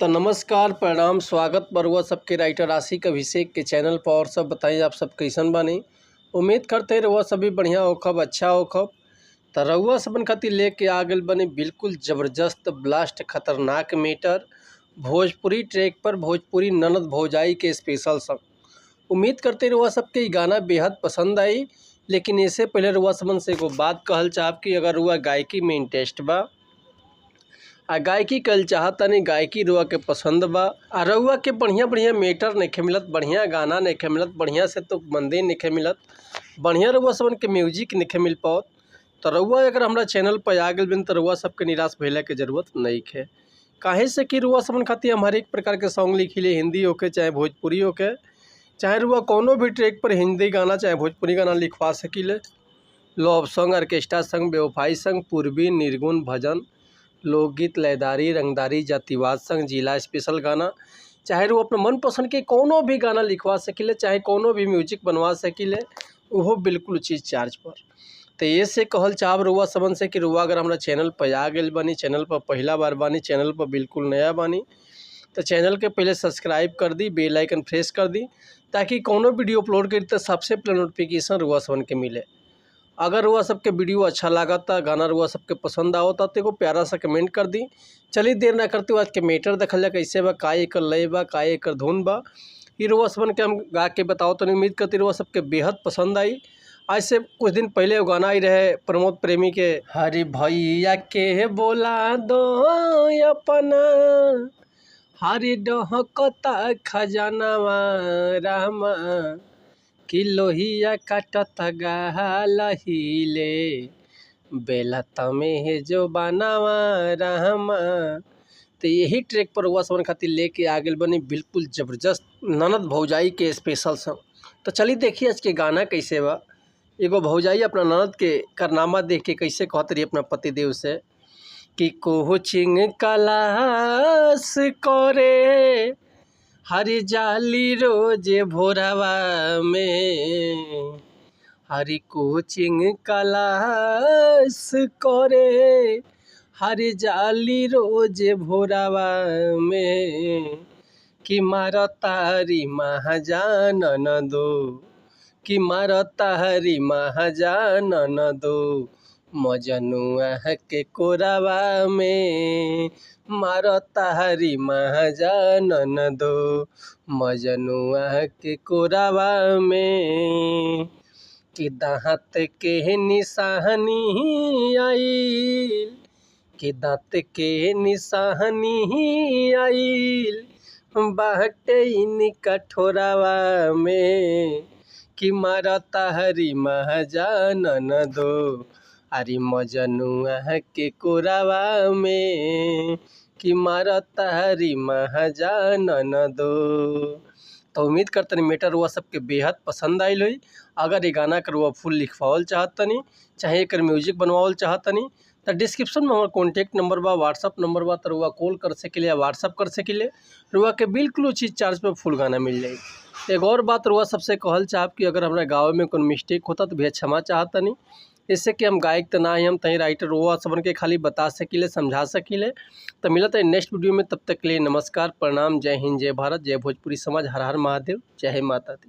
तो नमस्कार, प्रणाम, स्वागत बरुआ सबके राइटर आशिक अभिषेक के चैनल पर। और सब बताइए आप सब कैसन बानी। उम्मीद करते रहुआ सभी बढ़िया होखब, अच्छा होखब। तो रउआ सबन खातिर लेके आ गइल बनी बिल्कुल ज़बरदस्त ब्लास्ट खतरनाक मैटर भोजपुरी ट्रैक पर भोजपुरी ननद भौजाई के स्पेशल सॉन्ग। उम्मीद करते रहुआ सबके ई गाना बेहद पसंद आई। लेकिन इससे पहले रउआ सबन से एगो बात कहल चाहब कि अगर रउआ गायकी में इंटरेस्ट बा आ गायकी कल चाहतनी, गायकी रुआ के पसंद बा आ रउआ के बढ़िया बढ़िया मैटर नइखे मिलत, बढ़िया गाना नइखे मिलत, बढ़िया से तो बंदे नइखे मिलत, बढ़िया रउआ सबन के म्यूजिक नइखे मिल पावत, तो रउआ अगर हमरा चैनल पर आ गइल बानी तो रउआ सबके निराश भइला के जरूरत नइखे। काहे से कि रउआ सबन खातिर हम हर एक प्रकार के सॉन्ग लिखिले, हिंदी होके चाहे भोजपुरी होके, चाहे रउआ कौनो भी ट्रैक पर हिंदी गाना चाहे भोजपुरी गाना लिखवा सकीले। लव सॉन्ग, ऑर्केस्ट्रा संग, बेवफाई संग, पूर्वी, निर्गुण, भजन, लोकगीत, लयदारी, रंगदारी, जातिवाद संग, जिला स्पेशल गाना, चाहे वो अपना मनपसंद के कोनो भी गाना लिखवा सकीले, चाहे कोनो भी म्यूजिक बनवा सकीले, उहो बिल्कुल उचित चार्ज पर। तो ये से कहल चाहब रउआ सबन से कि रउआ अगर हमरा चैनल पर आ गइल बानी, चैनल पर पहला बार बानी, चैनल पर बिल्कुल नया बानी, तो चैनल के पहले सब्सक्राइब कर दी, बेल आइकन प्रेस कर दी, ताकि कोनो वीडियो अपलोड करी तो सबसे पहले नोटिफिकेशन रउआ सबन के मिले। अगर रुआ सबके वीडियो अच्छा लागता, गाना रुआ सबके पसंद आवता तो एगो प्यारा सा कमेंट कर दी। चलिए देर ना करते हुए आज के मैटर देखल जाए कैसे बा, का एकर लय बा, का एकर धुन बा, ई रुआ सबन के हम गा के बताओ तो उम्मीद करती रुआ सबके बेहद पसंद आई। आज से कुछ दिन पहले वो गाना आई रहे प्रमोद प्रेमी के, हरि भैया के बोला दो अपना हरि डहकता खजानावा रामा कि लोहिया काटत गालहिले बेला तमे जो बनावा रहमा। तो यही ट्रैक पर रउआ सबन खातिर लेके आ गइल बनी बिल्कुल ज़बरदस्त ननद भौजाई के स्पेशल सॉन्ग। तो चलिए देखिए आज के गाना कैसे बा। एगो भौजाई अपना ननद के कारनामा देख के कैसे कहत रही अपना पतिदेव से कि कोचिंग क्लास करे हरि जाली रोज भोरवा में, हरि कोचिंग क्लास करे हरि जाली रोज भोरवा में, कि मार तारी महाजान न दो, कि मार तारी महाजान न दो मजनुआ के कोरावा में, मार तारी महाजान न दो मजनुआ के कोरावा में, कि दाँत के निशानी आइल, कि दाँत के निशानी आइल बाटे इनका ठोरावा में, कि मार तारी महाजान न दो अरे मजनुआ के कोरावा में, कि मार तारी महाजान न दो। तो उम्मीद करतनी मैटर रुआ सबके बेहद पसंद आइल होई। अगर ये गाना के रुआ फुल लिखवावल चाहतनी, चाहे एकर म्यूजिक बनवावल चाहतनी, तो डिस्क्रिप्शन में हमार कॉन्टैक्ट नंबर बा, व्हाट्सअप नंबर बा, तो रुआ कॉल कर सकिले या व्हाट्सअप कर सकिले। रुआ के बिल्कुल उचित चार्ज पर फुल गाना मिल जाई। एक और बात रुआ सबसे कहल चाहब कि अगर हमारा गाँव में कोई मिस्टेक होता तो भैया क्षमा चाहतनी, इससे कि हम गायक तो ना ही, हम तहीं राइटर रुआ सबन के खाली बता सकीले, समझा सकीले। तो मिलत है नेक्स्ट वीडियो में, तब तक के लिए नमस्कार, प्रणाम, जय हिंद, जय भारत, जय भोजपुरी समाज, हर हर महादेव, जय माता दी।